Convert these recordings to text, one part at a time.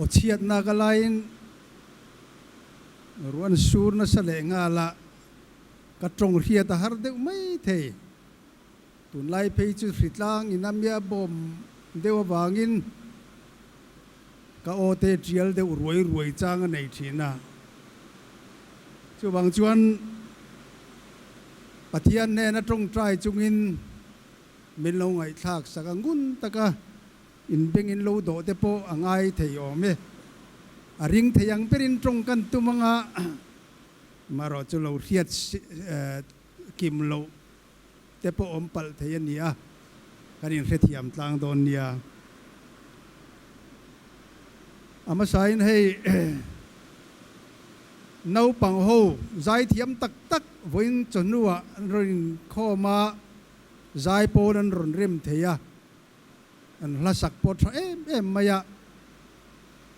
Aw chhiatnak a laiin ruan sur nasa leh nghal a, ka tawng hriat a har deuh mai thei. Tunlai phei chu hritlang in a mia bawm deuh avangin ka aw te tial deuh ruai ruai chang a nei thin a. Chuvang chuan Pathian hnena tawngtai chungin min lo ngaihthlak sak a ngun tak a, inbengin lo dawh te pawh a ngai thei awm e. A ring thei ang berin tawng kan tum anga marawh chu lo hriat kim loh te pawh awm palh thei a ni a, kan inhrethiam tlang dawn nia. A hmasain hei naupang ho zaithiam tak tak vawiin chawhnuah an rawn inkhawm a, zai pawn an rawn rem thei a, an hla sak pawh tha em em mai a,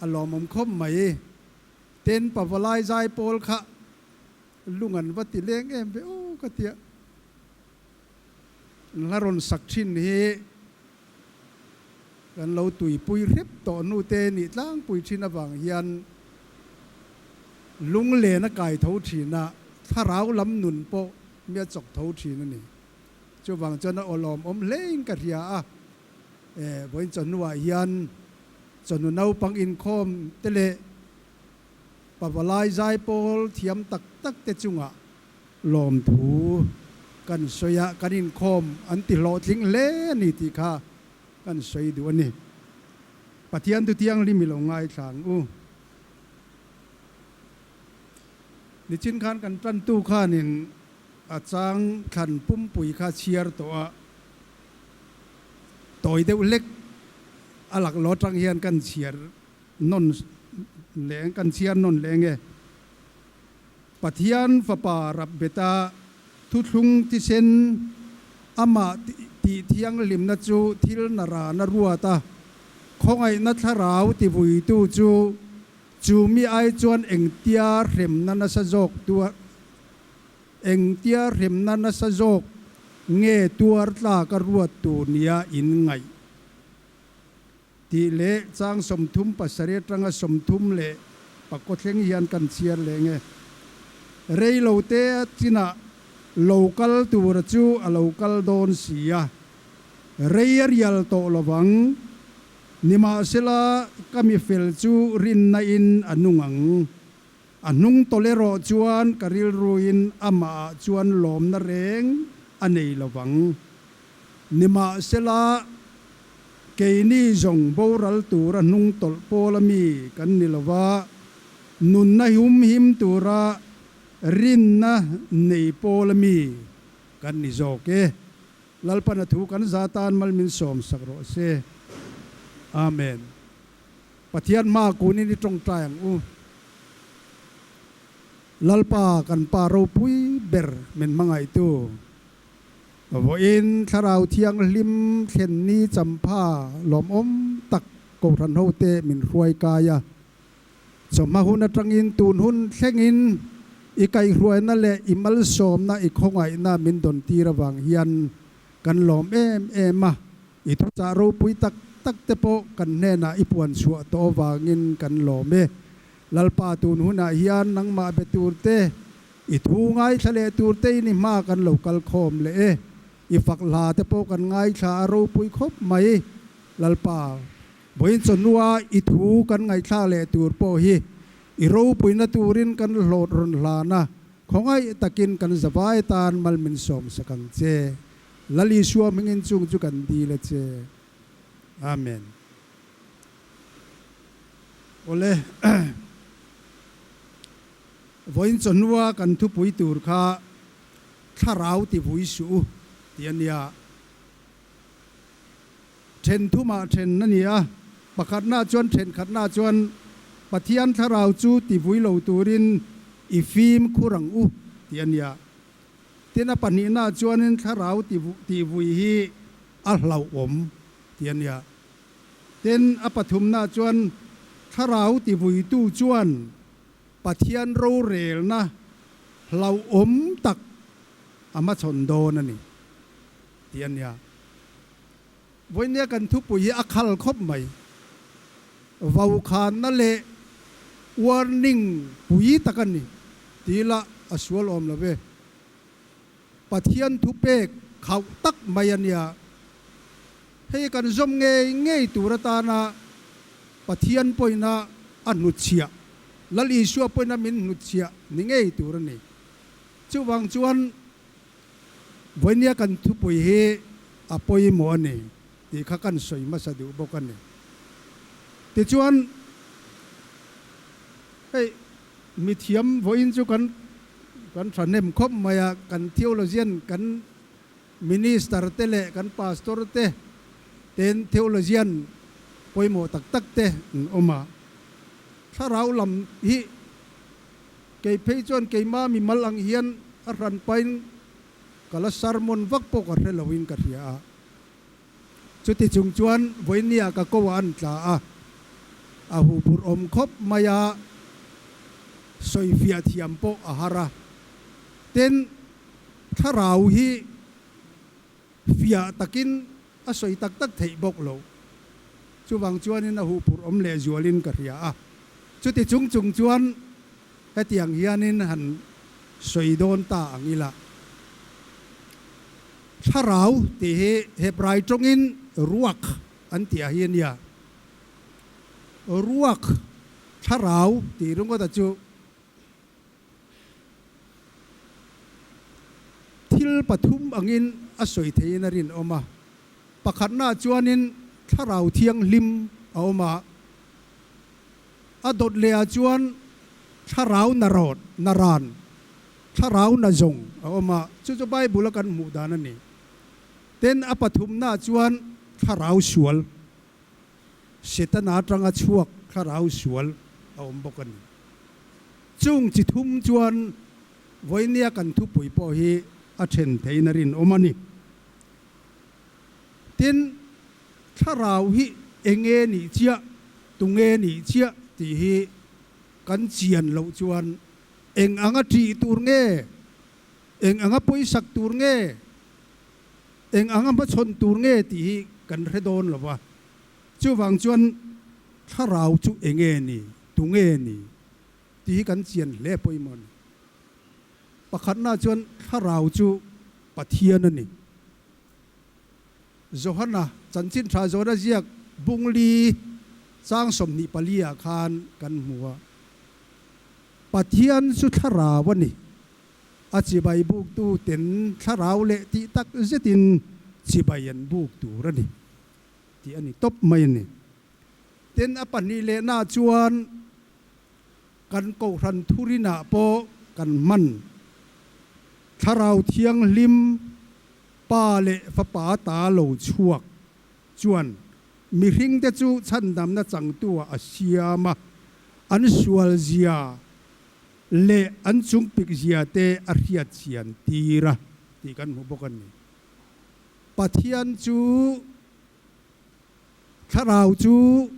a lawmawm khawp mai. Ten pavalai zai pawl kha Lung an va ti leng em ve aw ka tia. Hla rawn sak thin hi kan lo tuipui hrep tawh hnu te nih tlangpui thin avang hian lunglen a kai tho thin a, thlarau lam nun pawh mi a chawk tho thin a ni. Chuvang chuan a awlawm awm hlein ka hria a, vawiin chawhnuah hian chawhnu naupang inkhawm te leh Pavalai zaipawl thiam tak tak te chungah lawmthu kan sawi a, kan inkhawm an ti hlawhtling hle a ni tih kha kan sawi duh a ni. Pathian tu thianghlim i lo ngaithla ang u. Nichin khan kan tantu khanin a chang thlan pumpui kha chhiar tawh a, tawi deuh hlek a laklawh atang hian kan chhiar nawn leng kan chhiar nawn leng e. Pathian Fapa rap beta thuthlung thisen amah tih thianghlimna chu thil na rana ruat a, khawngaihna thlarau tivuitu chu chu mi ai chuan engtia hremna nasa zawk tuar engtia hremna nasa zawk nge tuar tlaka ruat tur nia in ngaih. Tih leh chang 37 atanga 34 thleng hian kan chhiar leh nge. Rei lo te a chinah lo kal tura chu a lo kal dawn si a, rei a rial tawh lovang. Nimahsela ka mi fel chu rinna in a nung ang. A hnung tawlh erawh chuan ka rilruin amah ah chuan lawmna reng a nei lovang. Nimahsela, keini zawng boral tura hnung tawlh pawl a mi kan ni lo va, nunna humhim tura rinna nei pawl a mi kan ni zawk e. Lalpan a thu kan za tan mal min sawm sak rawh se. Amen. Pathian hma kunin i tawngtai ang u. Lalpa kan Pa ropui ber min hmangaihtu. Vawiin Thlarau Thianghlim thlen ni champha lawmawm tak Kohhran hote min hruai kai a. Chawhma hun atangin tun hun thlengin i kaihhruaina leh i malsawmna i khawngaihna min dawn tir avang hian kan lawm em em a. I thuchah ropui tak tak te pawh kan hnenah i puan chhuah tawh avangin kan lawm e. Lalpa tun hunah hian nangmah be tur te I thu ngaithla leh tur te in i hma kan lo kal khawm leh e. I fak hla te pawh kan ngaithla a ropui khawp mai. Lalpa, vawiin chawhnua i thu kan ngaithla leh tur pawh hi i ropuina turin kan hlawt rawn hlan a, khawngaih takin kan zavai tan mal min sawm sak ang che. Lal Isua hmingin chung chu kan dil a che. Amen. Awle. Vawiin chawhnua kan thupui tur kha thlarau ti vui suh u tih a nia. Then thumah then a ni a, pakhatna chuan thenkhatna chuan Pathian thlarau chu ti vui lo turin i fim khur ang u tih a nia. Tin a pahnihna chuanin thlarau ti vui hi a hlauhawm tih a nia. Tin a pathumna chuan thlarau ti vuitu chuan Pathian rorelna hlauhawm tak a hmachhawn dawn a ni tih a nia. Vawinia kan thupui hi a khal khawp mai. Vaukhanna leh warning pui tak a ni tih lah a sual awm lo ve. Pathian thupek khauh tak mai a nia. Hei kan zawm ngei ngei tur atana Pathian pawina a hnutchhiah, Lal Isua pawina min hnutchhiah ni ngei tur a ni. Chuvang chuan vawinia kan thupui hi a pawimawh a ni tih kha kan sawi hmasa duh bawk a ni. Tichuan hei mithiam vawiin chu kan kan thahnem khawp mai a, kan theologian kan Minister te leh kan Pastor te ten theologian pawimawh tak tak te an awm a. Thlarau lam hi kei phei chuan keima mimal ang hian a hran pain ka la sermon vak pawh ka hre loin ka hria a. Chuti chung chuan vawinia ka ko ah an tla a, a huphurh awm khawp mai a, sawifiah thiam pawh a har a. Tin, Thlarau hi fiah takin a sawi tak tak theih bawk lo. Chuvang chuanin a huhphurh awm leh zualin ka hria a. Chuti chung chung chuan hetiang hianin han sawi dawn ta ang ila. Thlarau tih hi Hebrai tawngin ruach an tih ah hi a nia. Ruach, thlarau tih ringawta chu. Thil pathum angin a sawi theiin a rinawm a. Pakhatnaah chuanin Thlarau Thianghlim a awm a, a dawt lehah chuan Thlarau Narawt, Naran, Thlarau Nazawng a awm a, chu chu Bible a kan hmuh dan a ni. Tin, a pathumnaah chuan Thlarau Sual, Setana atanga chhuak Thlarau Sual a awm bawk a ni. Chung chi thum chuan vawinia kan thupui pawh hi a then theiin a rinawm a ni. Tin, thlarau hi enge nih chiah, tunge nih chiah tih hi kan chian loh chuan eng anga ṭih tur nge, eng anga pawisak tur nge, eng anga hmachhawn tur nge tih hi kan hre dawn lo va. Chuvang chuan thlarau chu enge ni, tunge ni tih hi kan chian hle pawimawh a ni. Pakhatna chuan thlarau chu Pathian a ni. Johana chanchin tha zawna ziak bungli chang 24 ah khan kan hmu a, Pathian chu thlarau a ni. A chibai buktu ten thlarau leh tih tak zetin chibai an buk tur a ni tih a ni tawp mai a ni. Tin, a pahnih lehna chuan kan Kohhran thurinah pawh kan hman Thlarau Thianghlim Pa leh Fapa ta lo chhuak chuan mihringte chu chhandamna changtuah a siam a, an sualzia leh an chungpikzia te a hriatchian tir a tih kan hmu bawk a ni. Pathian chu. Thlarau chu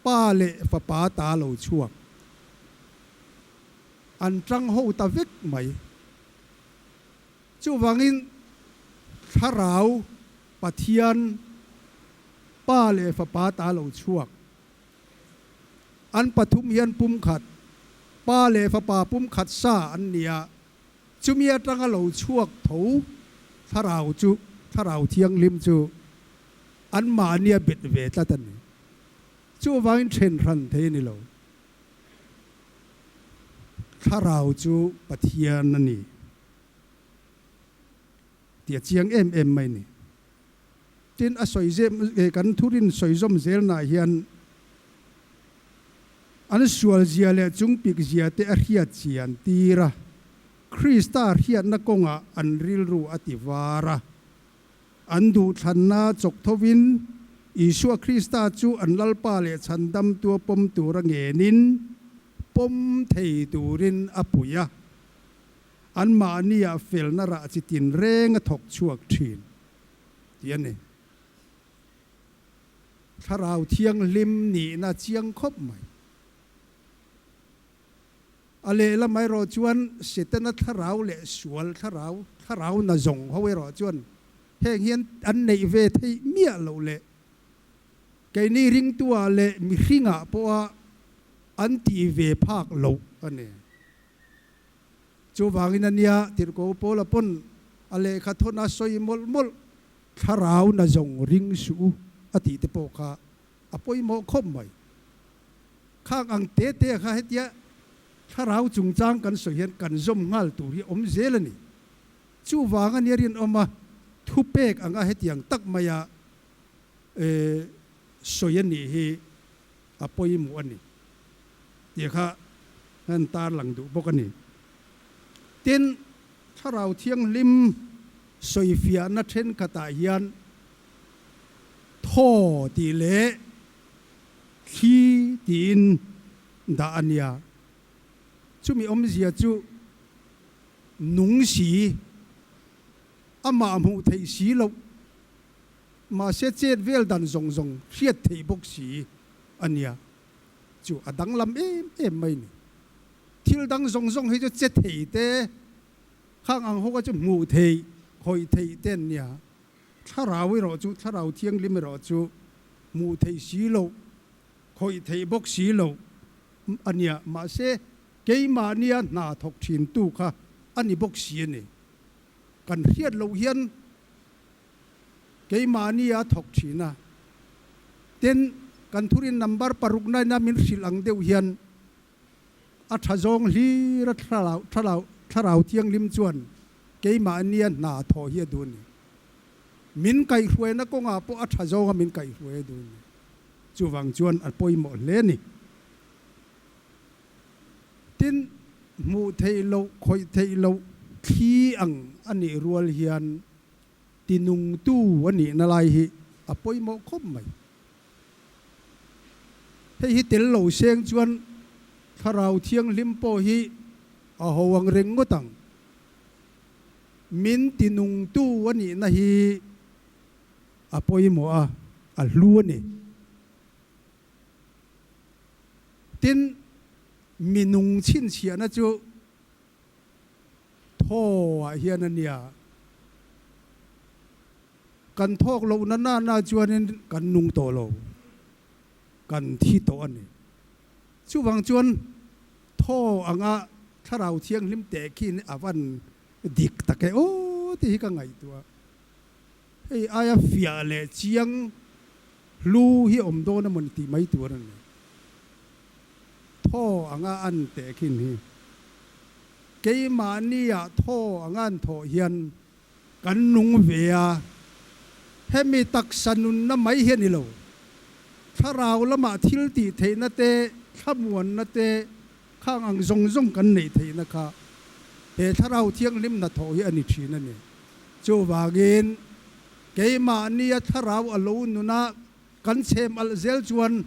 Pa leh Fapa ta lo chhuak. An tang ho ta vek mai. Chuvangin Thlarau Pathian Pa leh Fapa ta lo chhuak. An pathum hian pumkhat, Pa leh Fapa pumkhat sa an ni a, chumi atanga lo chhuak tho Thlarau chu Thlarau Thianghlim chu An mahni a bet ve tlat a ni. Chuvangin then hran thei a ni lo. Thlarau chu Pathian a ni tih a chiang em em mai a ni. Tin, a sawi zem kan thurin sawi zawm zelnaah hian an sual zia leh chungpik zia te a hriat chian tir a, Krista hriatna kawngah an rilru a ti var a. An duhthlanna chawk thovin, Isua Krista chu an Lalpa leh Chhandamtua pawm tura ngenin, pawm thei turin a pui a. Anmahniah felna rah chi tinreng a thawk chhuak thin, tih a ni. Thlarau Thianghlim nihna chiang khawp mai. A lehlam erawh chuan Setana thlarau leh sual thlarau, thlarau na zawng ho erawh chuan heng hian an neih ve theih miah loh leh. Keini ringtuah leh mihringah pawha an tih ve phak loh a ni. Chuvangin a nia, Tirhkoh Paula pawn a lehkha thawn a sawi mawlh mawlh, Thlarau na zawng ring suh u a tih te pawh kha a pawimawh khawp mai. Khang ang te te kha hetia thlarau chungchang kan sawi hian kan zawm nghal tur hi awm zel a ni. Chuvang a nia rinawm a thupek anga hetiang tak maia sawi a nih hi a pawimawh a ni tih kha kan tarlang duh bawk a ni. Tin, Thlarau Thianghlim sawifiahna thenkhatah hian thaw tih leh thli tiin dah a nia. Chumi awmzia chu nung si, amah hmuh theih si loh, mahse chet vel dan zawng zawng hriat theih bawk si a nia. Chu a danglam em em mai ni. Thil dang zawng zawng hi chu che thei te, khang ang ho kha chu hmuh theih, khawih theih te an nia. Thlarau erawh chu, Thlarau Thianghlim erawh chu hmuh theih si loh, khawih theih bawk si loh a nia. Mahse, keimahnia hna thawk thintu kha a ni bawk si a ni. Kan hriat loh hian keimahnia thawk thin a. Tin, kan thurin number parukna ina min hrilh ang deuh hian A tha zawng hlir a thlarau thlarau thlarau thianghlim chuan keimahnia hna thawh hi a duh a ni. Min kaihhruaina kawngah pawh a tha zawnga min kaihhruai a duh a ni. Chuvang chuan a pawimawh hle a ni. Tin, hmuh theih loh, khawih theih loh thli ang a nih rual hian tinungtu a nihna lai hi a pawimawh khawp mai. Hei hi tel lo seng chuan Thlarau Thianghlim pawh hi a ho ang reng ngawt ang. Min tinungtu a nihna hi a pawimawh a, a hlu a ni. Tin, mi nung chhinchhiahna chu thaw ah hian a nia. Kan thawk lohna nana chuanin kan nung tawh lo, kan thi tawh a ni. Chuvang chuan thaw anga Thlarau Thianghlim teh khiin a van dik tak e aw tih hi ka ngaihtuah. Hei aia fiah leh chiang hlu hi awm dawn emaw ni tih mai tur a ni. Thaw anga an teh khin hi keimahnia thaw anga an thawh hian Kan nung ve a, hemi taksa nunna mai hi a ni lo. Thlarau lamah thil tih theihna te, thlamuanna te, khang ang zawng zawng kan neih theihna kha he Thlarau Thianghlim hnathawh hi a ni thin a ni. Chuvangin, keimahnia Thlarau a lo nuna kan chhem alh zel chuan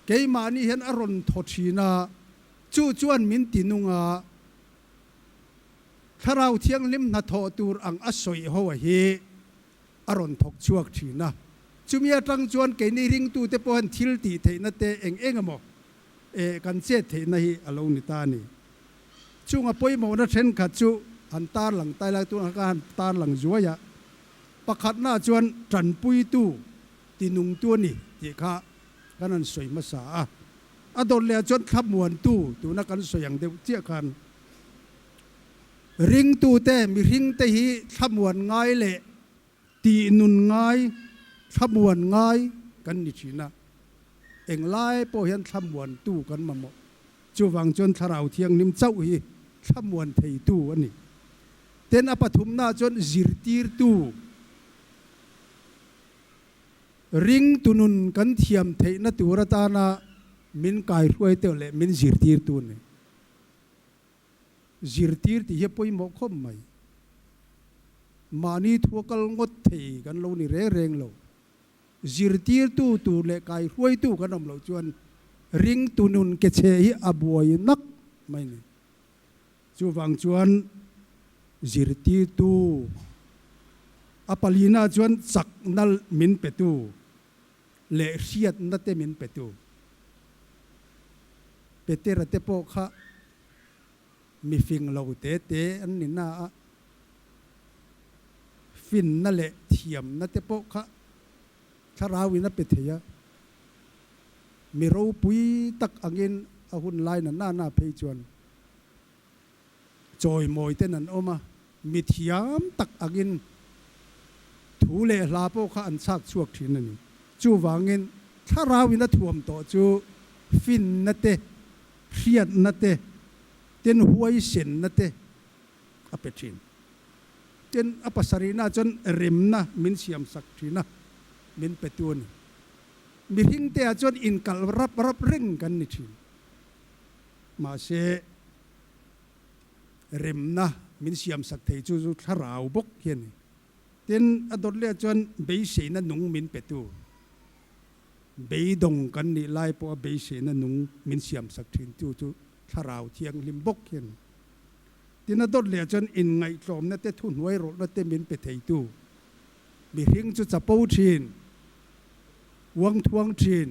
keimahni hian a rawn thaw thin a, chu chuan min ti nung a. Thlarau Thianghlim hnathawh tur ang a sawi ho a hi a rawn thawk chhuak thin a. Chumi atang chuan keini ringtute pawh hian thil tih theihna te eng eng emaw eh kan chet theihna hi a lo ni ta a ni. Chung a pawimawhna thenkhat chu han tarlang tai lai tunah kha han tarlang zuai a. Pakhatnaah chuan tanpuitu tinungtu a ni tih kha kan han sawi hmasa a. A dawt lehah chuan thlamuantu tuna kan sawi ang deuh chiah khan Ringtute, mihringte hi thlamuan ngai leh tihnun ngai, thlamuan ngai kan ni thin a. Englai pawh hian thlamuantu kan mamawh. Chuvang chuan Thlarau Thianghlim chauh hi thlamuan theitu a ni. Ten a pathumnaah chuan zirtirtu, ringtu nun kan thiam theihna tur atana min kaihruaitu leh min zirtirtu a ni. Zirtir tih hi a pawimawh khawp mai. Mahni thua kal ngawt thei kan lo ni reng reng lo. Zirtirtu tur leh kaihruaitu kan awm loh chuan ringtu nun ke chhe hi a buai nak mai ni. Chuvang chuan zirtirtu a palina chuan chakna min petu leh hriatna te min petu. Petera te pawh kha mi fing lo te te an ni na a, finna leh thiamna te pawh kha thlarauin a pe thei a. Mi ropui tak angin a hun lai na na na phei chuan chawimawi ten an awm a, mi thiam tak angin thu leh hla pawh kha an chhak chhuak thin a ni. Chuvangin thlarauin a thuam tawh chu finna te, hriatna te, ten huaisenna te a pe thin. Tin, a pasarihna chuan remna min siamsak thin a, min petu a ni. Mihring te ah chuan inkalh rap rap reng kan ni thin. Mahse, remna min siamsak thei chu chu thlarau bawk hi a ni. Tin, a dawt leh chuan beiseina nung min petu, beidawng kan nih lai pawha beiseina nung min siamsak thin tu chu thlarau thianghlim bawk hi a ni. Tin, a dawt leh chuan inngaihtlawmna te thuhnuai rawlhna te min pe theitu, mihring chu chapo thin, uang thuang thin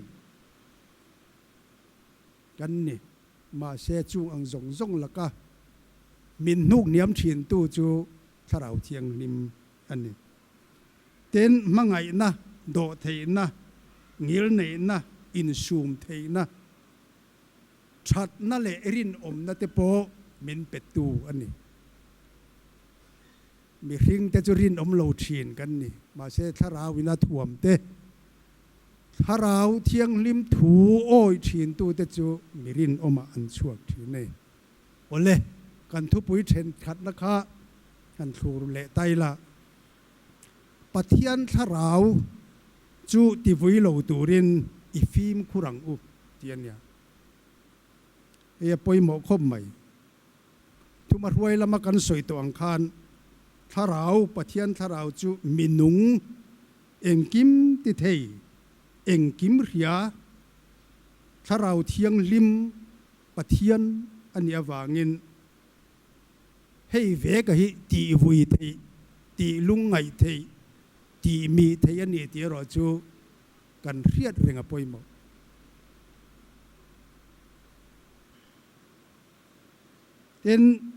kan ni. Mahse, chung ang zawng zawng laka min hnuk hniam thintu chu Thlarau Thianghlim a ni. Tin, hmangaihna, dawhtheihna, ngilneihna, insum theihna, thatna leh rinawmna te pawh min petu a ni. Mihring te chu rinawm lo thin kan ni. Mahse, Thlarauin a thuam te, Thlarau Thianghlim thu awi thintu te chu mi rinawmah an chhuak thin e. Awle, kan thupui thenkhatna kha kan thlur leh ta ila. Pathian Thlarau chu tivui lo turin i fimkhur ang u ti a nia. Hei a pawimawh khawp mai. Thuma hruai lama kan sawi tawh ang khan Thlarau, Pathian Thlarau chu mi nung, engkim ti thei, engkim hria, Thlarau Thianghlim Pathian a nih avangin hei ve ka hi tih vui theih, tih lungngaih theih, tih mih theih a ni tih erawh chu kan hriat reng a pawimawh. Tin,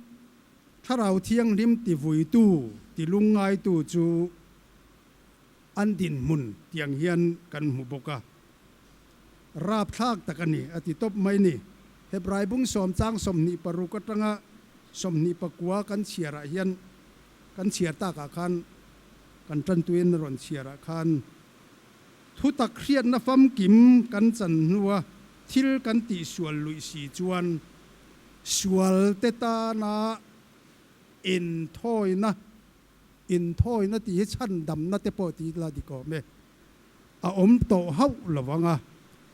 Thlarau Thianghlim ti vuitu, ti lungngaitu chu an dinhmun tiang hian kan hmu bawk a. Rapthlak tak a ni, a ti tawp mai ni. Hebrai bung sawm chang 26 atanga 29 kan chhiarah hian, kan chhiar takah khan, kan tantuin a rawn chhiarah khan, Thutak hriatna famkim kan chan hnua thil kan tihsual luih si chuan sual te tana inthawina, inthawina tih hi chhandamna te pawh ti ila dik awm e, a awm tawh hauh lo vang a,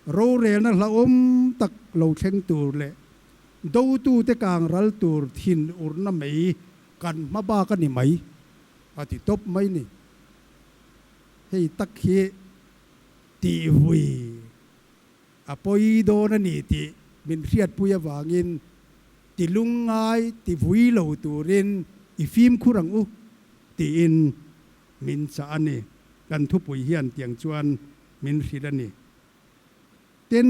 rorelna hlauhawm tak lo thleng tur leh dotute kang ral tur thinurna mei kan hma bak a ni mai, a ti tawp mai ni. Hei tak hi tihvui a pawi dawn a ni tih min hriatpui avangin ti lungngai tivui lo turin i fimkhur ang u tiin min chah a ni. Kan thupui hian tiang chuan min hrilh a ni. Tin,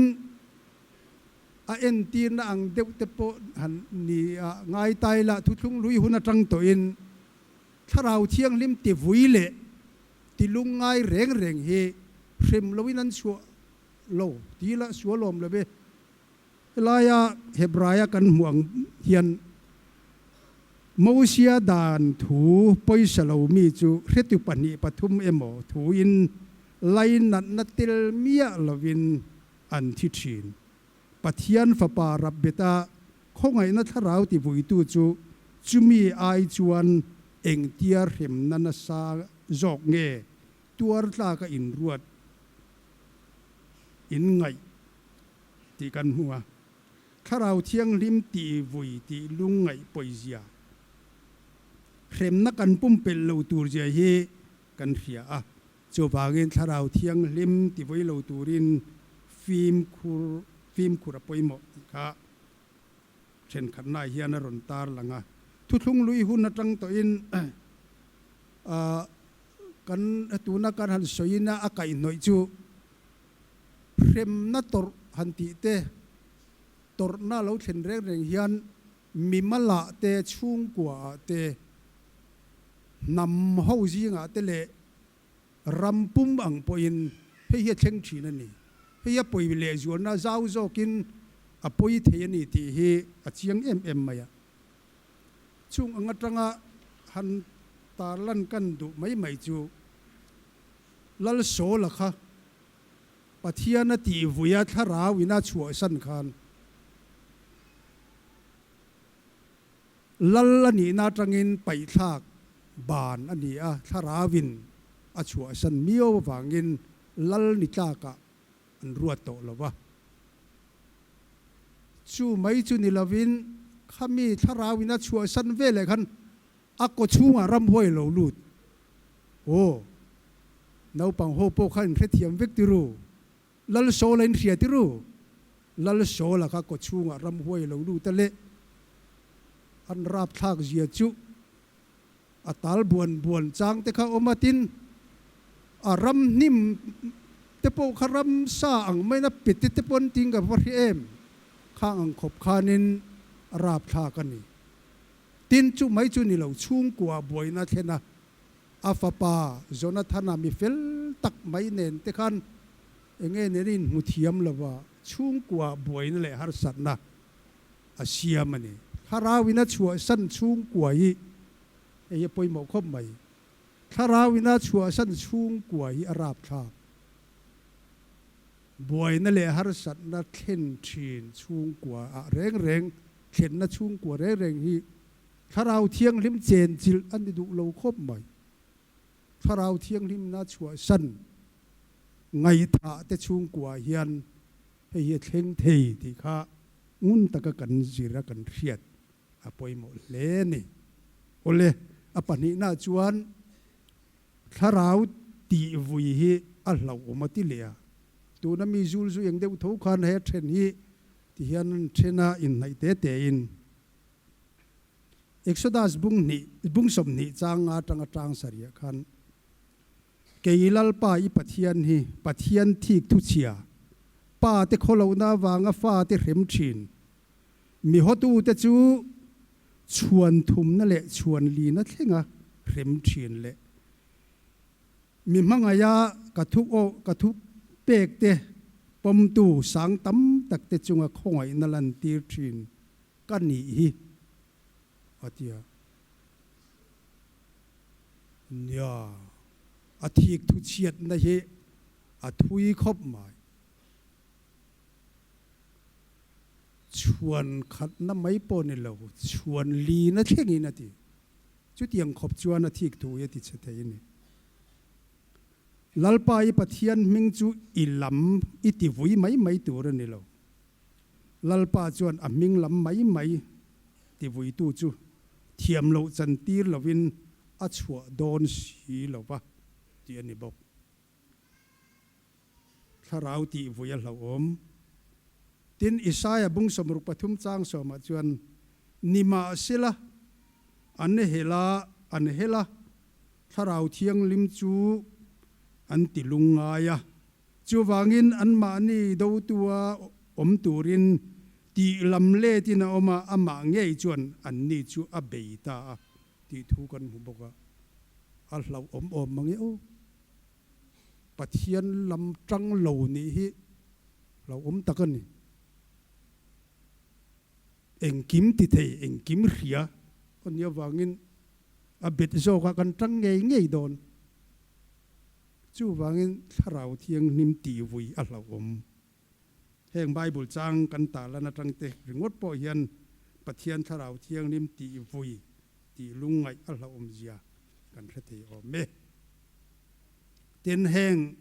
a entirna ang deuh te pawh han ni a ngai tai lah thuthlung lui hun atang tawhin Thlarau Thianghlim tivui leh tilungngai reng reng hi hrem loin an chhuah lo ti lah sual awm lo ve. Helaia Hebraia kan hmuh ang hian Mosia dan thu pawisa lo mi chu hretu pahnih pathum emaw thuin lainatna tel miah lovin an thi thin. Pathian Fapa Rabbeta khawngaihna thlarau tivuitu chu chumi ai chuan engtia hremna nasa zawk nge tuar tlaka inruat inngaih tih kan hmu a. Thlarau Thianghlim tihvui tih lungngaih pawizia, hremna kan pumpelh lo turzia hi kan hria a. Chuvangin Thlarau Thianghlim tivui lo turin fimkhur fimkhur a pawimawh tih kha thenkhatnaah hian a rawn tar lang a. Thuthlung lui hun atang tawhin kan tuna kan han sawiin a kaihhnawih chu hremna tawrh han tih te, tawrhna lo thlen reng reng hian mimalah te, chhungkuaah te, hnam ho zingah te leh ram pum ang pawhin hei hi a thleng thin a ni. Hei a pawi lehzualna zau zawkin a pawi thei a ni tih hi a chiang em em mai a. Chung ang atanga han tarlan kan duh mai mai chu Lalsawla kha Pathian a tih vuia thlarau in a chhuahsan khan Lal a nihna atangin paihthlak ban a ni a, thlarau in a chhuahsan miau avangin Lal ni tlakah an ruat tawh lo va. Chu mai chu ni lovin khami thlarau in a chhuahsan veleh khan a kaw chhungah ramhuai a lo lut. Aw, naupang ho pawh kha in hrethiam vek ti ru, Lalsawla in hria ti ru, Lalsawla kha kaw chhungah ramhuai a lo lut a le, an rapthlak zia chu a tal buan buan chang te kha awm a, tin, a ram hnim te pawh kha ram sa ang maiin a pet te pawh an ting ka va hria em, khang ang khawp khanin a rapthlak a ni. Tin, chu mai chu ni lo, chhungkua buaina thlen a, a fapa Jonathana mi fel tak mai nen te khan eng nge nen in hmu thiam lo va, chhungkua buaina leh harsatna a siam a ni. Thlarauin a chhuahsan chhungkua hi, hei hi a pawimawh khawp mai, Thlarauin a chhuahsan chhungkua hi a rapthlak. Buaina leh harsatna thlen thin chhungkua ah reng reng, thlenna chhungkua reng reng hi Thlarau Thianghlim chenchilh a ni duh lo khawp mai. Thlarau Thianghlimna chhuahsan ngaihthah te chhungkua hian hei hi a thleng thei tih kha ngun taka kan zir a kan hriat a pawimawh hle a ni. Awle, a pahnihnaah chuan thlarau tih vui hi a hlauhawm a ti leh a, tuna mi zul zu eng deuh tho khan he then hi ti hian an then a inhnaih te tein Exodus bung hnih bung 20 chang nga atanga tang sarih ah khan Kei Lalpa i Pathian hi Pathian thik thuchhia, pa te khawlohna avanga fa te hrem thin. Mi hawtute chu chhuan thumna leh chhuan lina thlenga hrem thin leh mi hmangaia ka thu aw ka thu pek te pawmtu sang tam tak te chunga khawngaihna lantir thin ka nih hi, a ti a. Nia, a thik thu chhiatna hi a thui khawp mai. Chhuan khatna mai pawh ni lo, chhuan lina thlengin a ti. Chutiang khawp chuan a thik thu hi a ti chhe thei a ni. Lalpa i Pathian hming chu i lam i ti vui mai mai tur a ni lo. Lalpa chuan a hming lam mai mai ti vuitu chu thiam loh chantir lovin a chhuah dawn si lo va tih a ni bawk. Thlarau tih vui a hlauhawm. Tin, Isaia bung 63 chang sawmah chuan, Nimahsela, an hela, an hela, Thlarau Thianghlim chu an ti lungngai a, Chuvangin anmahni dotua awm turin tih lam letin a awm a, amah ngei chuan anni chu a bei ta a tih thu kan hmu bawk a. A hlauhawm awm mang e aw. Pathian lam tang lo nih hi hlauhawm tak a ni. Engkim ti thei, engkim hria a nih avangin a bet zawkah kan tang ngei ngei dawn. Chuvangin Thlarau Thianghlim tih vui a hlauhawm. Heng Bible chang kan tarlan atang te ringawt pawh hian Pathian Thlarau Thianghlim tih vui tih lungngaih a hlauhawm zia kan hre thei awm e. Tin, heng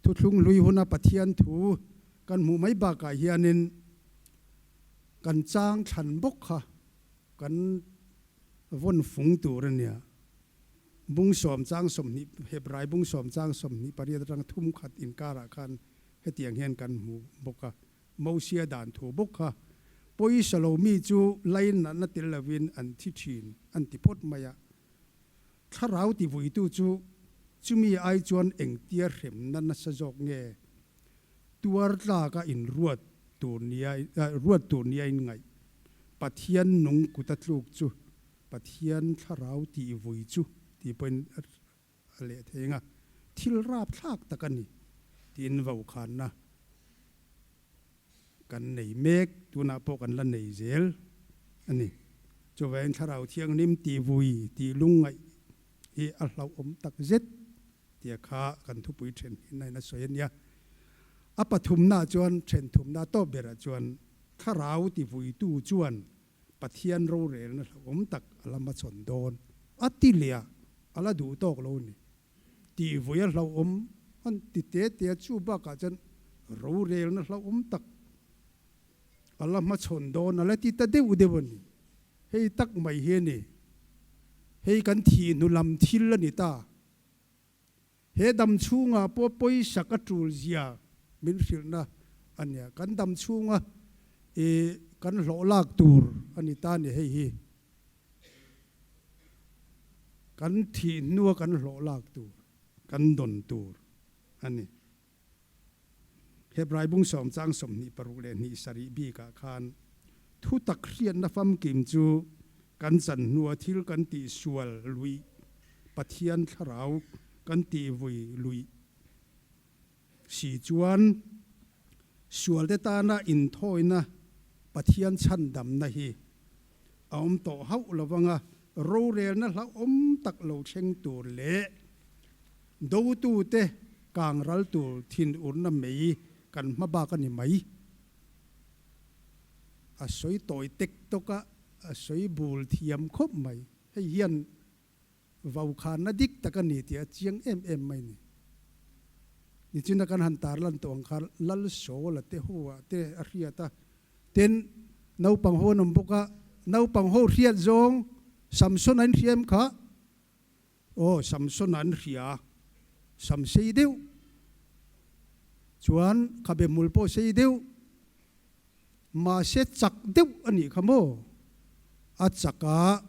thuthlung hlui huna Pathian thu kan hmuh mai bakah hianin kan chang thlan bawk kha kan vawn fung tur a nia. Bung 10 chang 20, Hebrai bung 10 chang 28 atanga thum khat inkarah khan hetiang hian kan hmu bawk a, Mosia dan thu bawk kha pawisa lo mi chu lainatna tel lovin an thi thin an ti phawt mai a. Thlarau tivuitu chu chumi ai chuan engtia hremna nasa zawk nge tuar tlaka inruat tur nia ruat tur nia inngaih Pathian nung kuta tluk chu Pathian thlarau tih vui chu tih pawhin a leh thei ang a, thil rapthlak tak a ni tiin vaukhanna kan nei mek, tunah pawh kan la nei zel a ni. Chuvangin Thlarau Thianghlim tih vui, tih lungngaih hi a hlauhawm tak zet tia kha kan thupui then hin a in a sawi a nia. A pathumna chuan then thumna tawp berah chuan Thlarau ti vuitu chuan Pathian rorelna hlauhawm tak a la hmachhawn dawn a ti leh a, a la duh tawk lo a ni. Tih vui a hlauhawm an ti te te a, chu bakah chuan rorelna hlauhawm tak a la hmachhawn dawn a la ti ta deuh deuh a ni. Hei tak mai hi a ni. Hei kan thih hnu lam thil a ni ta. He dam chhungah pawh pawisa ka tul zia min hrilhna a nia. Kan dam chhunga i kan hlawh lak tur a ni ta ni hei hi. Kan thih hnua kan hlawh lak tur, kan dawn tur a ni. Hebrai bung sawm chang 26 sarih bikah khan thutak hriatna famkim chu kan chan hnua thil kan tih sual luih, Pathian thlarau kan tih vui luih si chuan sualte tana inthawina Pathian chhandamna hi a awm tawh hauh lovanga rorelna hlauhawm tak lo thleng tur leh Dotute kang ral tur thinurna mei kan hma bak a ni mai. A sawi tawi tek tawk a, a sawi bul thiam khawp mai. Hei hian vaukhana dik tak a ni tih a chiang em em mai ni. Nichina kan han tarlan tawh ang kha Lal Sawla te ho ah te a hriat a, tin naupang ho an awm bawk a, naupang ho hriat zawng Samson a inhria em kha? Aw, Samson an hria, sam sei deuh chuan khabe hmul pawh sei deuh, mahse chak deuh a nih kha maw? A chak a,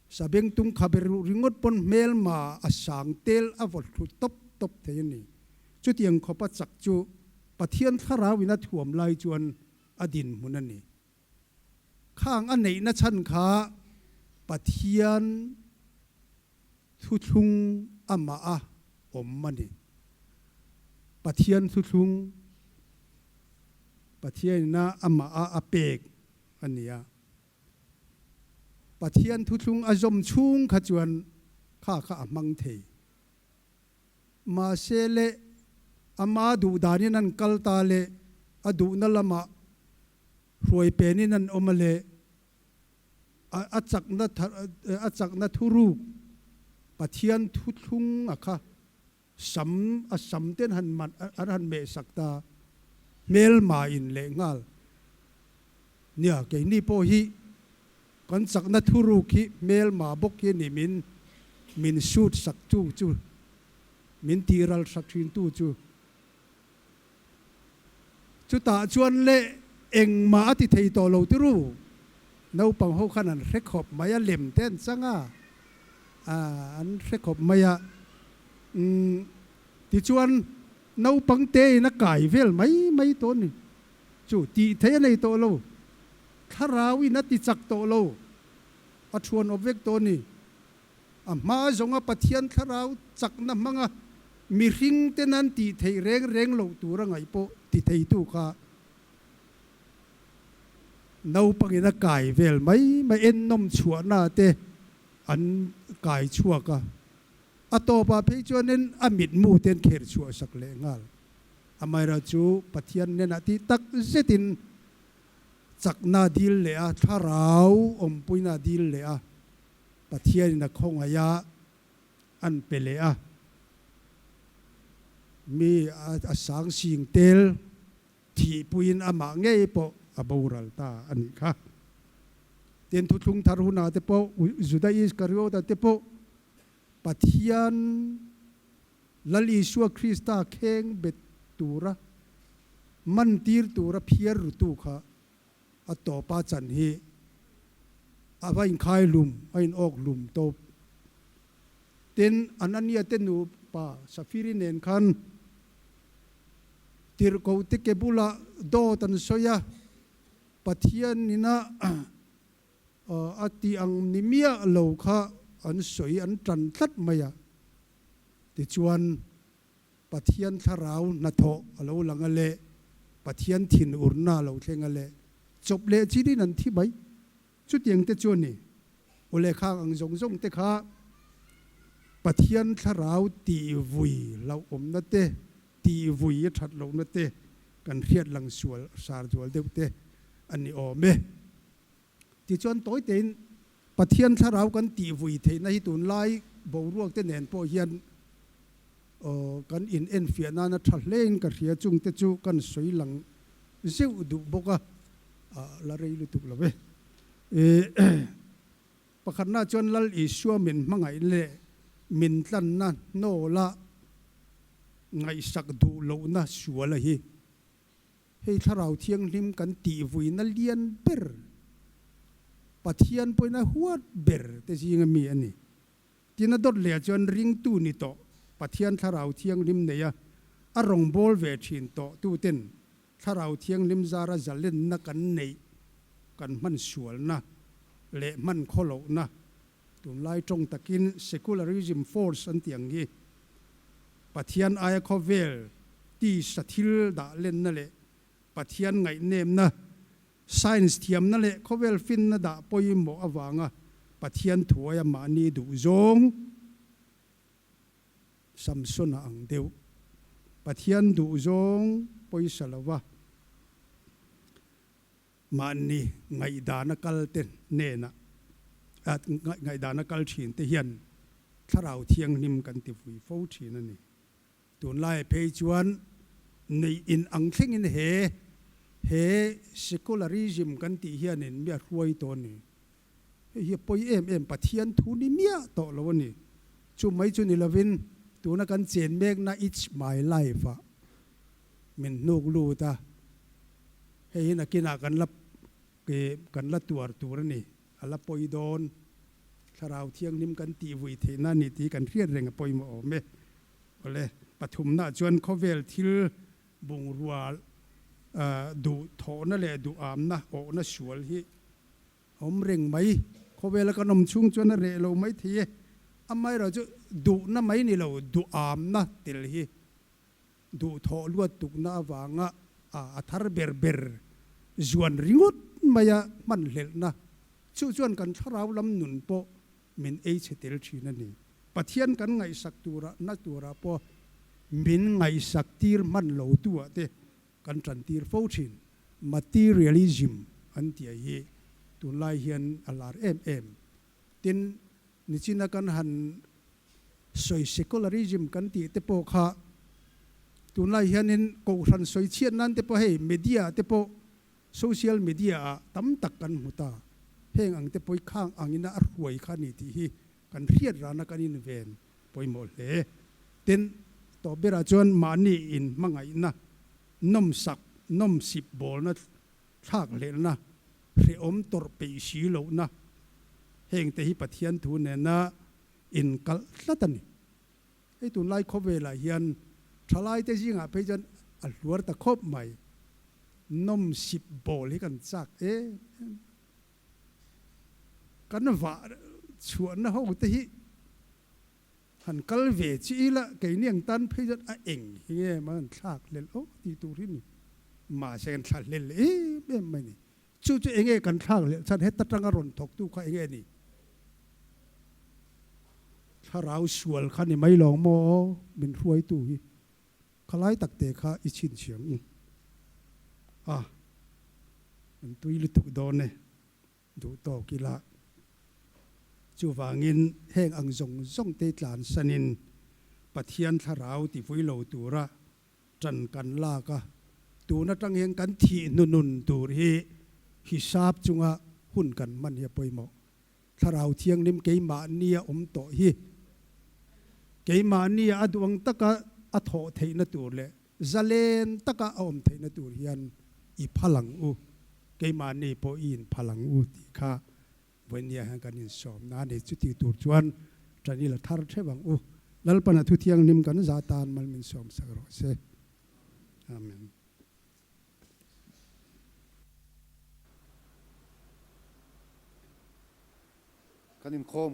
sabengtung khabe ruh ringawt pawn hmelma a sang tel a vaw thlu tawp tawp thei a ni. Chutiang khawpa chak chu Pathian thlarauin a thuam lai chuan a dinhmun a ni. Khang a neihna chhan kha Pathian thuthlung amah a awm a ni. Pathian thuthlung Pathianina amah a a pek a ni a. Pathian thuthlung a zawm chhung kha chuan kha kha a hmang thei. Mahse le ama duh danin an kal ta le a duhna lamah Hruai penin an awm a le, a chakna a chakna thuruk Pathian thuthlung a kha sam a sam ten han man an han meh sak ta hmelma in leh nghal. Nia keini pawh hi kan chakna thuruk hi hmelma bawk hi a ni min min sut sak tu chu min tihral sak thin tu chu. Chutah chuan le engmah a ti thei tawh lo tiru. Naupang ho khan an hre khawp mai a, lem te an chang a, an hre khawp mai a. Umm tichuan naupang te in a kai vel mai mai tawh a ni. Chu tih thei a nei tawh lo, thlarau in a ti chak tawh lo, a thuan awp vek tawh a ni. A hma zawnga Pathian thlarau chakna hmanga mihring te nan tih theih reng reng loh tur a ngaih pawh ti theitu kha naupangin a kai vel mai mai ennawm chhuahna te an kai chhuak a, a tawpah phei chuanin a mitmu te an kher chhuah sak leh nghal. Amaherawhchu Pathian hnenah tih tak zetin chakna dil leh a, thlarau awmpuina dil leh a, Pathianin a khawngaih a, an pe leh a. Mi a sang sing tel thihpuiin amah ngei pawh a boral ta a nih kha. Tin, thuthlung thar hunah te pawh Juda Iskariota te pawh Pathian Lal Isua Krista kheng bet tura mantir tura phiar rutu kha A tawpa chan hi a va inkhai hlum, a in awk hlum tawp. Tin, Anania te nupa Safiri nen khan tirhkoh te ke bulah dawt an sawi a, Pathian ina a tih ang ni miah lo kha an sawi an tan tlat mai a. Tichuan, Pathian thlarau hnathawh a lo lang a le. Pathian thin urna lo thleng a leh chawp leh chin in an thi mai. Chutiang te chu a ni. U lehkha ang zawng zawng te kha Pathian thlarau tih vui hlauhawmna te, tih vui a that lohna te kan hriat lang sual sar zual deuh te a ni awm e. Tichuan tawi tein Pathian thlarau kan tih vui theihna hi tunlai boruak te nen pawh hian kan in enfiah nana tha hlein ka hria chung te chu kan sawi lang zeuh duh bawk a, la rei lutuk lo e. Pakhatna chuan Lal Isua min hmangaih leh min tlanna hnawla ngaihsak duh lohna sual a hi. Hei Thlarau Thianghlim kan tihvuina lian ber, Pathian pawhin a huat ber te zinga mi a ni. Tin a dawt leh chuan ringtu ni tawh Pathian Thlarau Thianghlim neia a rawngbâwl ve ṭhin tawh tuten Thlarau Thianghlim zara zalenna kan neih kan hman sualna leh hman khawlohna, tunlai ṭawng takin secularism force an tih ang hi, Pathian aia khawvel tisa thil dah lenna leh Pathian ngaihnemna Science thiamna leh khawvel finna dah pawimawh avanga Pathian thuaia mahni duh zawng Samsona ang deuh. Pathian duh zawng pawisa lova mahni ngaihdana kal te hnena ngaihdana kal thin te hian Thlarau Thianghlim kan ti vui fo thin a ni. Tunlai phei chuan neih in ang thlengin he he secularism kan tih hianin mi a hruai tawh a ni. Hei hi a pawi em em, Pathian thu ni miah tawh lo a ni. Chu mai chu ni lovin tuna kan chen mekna It's my life ah min hnuk lut a, hei hi nakinah kan la kan la tuar tur a ni, a la pawi dawn. Thlarau Thianghlim kan tih vui theihna a ni tih kan hriat reng a pawimawh awm e. Awle, pathumna chuan khawvel thil bungrua duh thawhna leh duhamna awhna sual hi a awm reng mai. Khawvela kan awm chhung chuan a reh lo mai thei e. Amaherawh chu duhna mai ni lo, duhamna tel hi duh thawh luat tukna avanga a thar ber ber zuan ringawt maia hmanhlelhna chu chuan kan thlarau lam nun pawh min ei chhe tel thin a ni. Pathian kan ngaihsak tura na turah pawh min ngaihsak tir hman lo tu ah te kan tan tir fo thin. Materialism an tih ah hi tunlai hian a lar em em. Tin, nichina kan han sawi secularism kan tih te pawh kha tunlai hianin kohhran sawi chhiat nan te pawh hei media te pawh Social media ah tam tak kan hmu ta. Heng ang te pawi khang angin a hruai kha ni tih hi kan hriat rana kan inven pawimawh hle. Tin, tawp berah chuan mahni in hmangaihna, nawmsak, nawmsip bawlna, thlakhlelhna, hrehawm tawrh peih si lohna, heng te hi Pathian thu nena inkalh tlat a ni. Hei tunlai khawvelah hian thalaite zingah phei chuan a hluar ta khawp mai. Nawmsip bawl hi kan chak em em. Kan vah chhuahna ho te hi han kal ve chi ila keini ang tan phei chuan a eng hi nge maw an thlak hlel aw tih tur hi ni. Mahse kan thla hlel em em mai ni. Chu chu enge kan thlak hlel chhan heta tanga rawn thawktu kha enge ni? Thlarau sual kha ni mai lawng maw min hruaitu hi? Khalai tak te kha i chhinchhiam u a, an tui lutuk dawn e, duh tawk ila. Chuvangin heng ang zawng zawng te tlansanin Pathian thlarau tivui lo tura ṭan kan lak a, tun aṭang hian kan thih hnunun tur hi hisap chunga hun kan hman hi a pawimawh. Thlarau Thianghlim keimahnia awm tawh hi keimahnia a duang taka a thawh theihna tur leh zalen taka a awm theihna tur hian i phal ang u, keimahni pawh i inphal ang u tih kha vawinia hian kan insawmna a ni. Chuti tur chuan ṭan i la thar ṭheuh ang u. Lalpana thu thianghlim kan za tan mal min sawmsak rawh se. Amen. Kan inkhawm.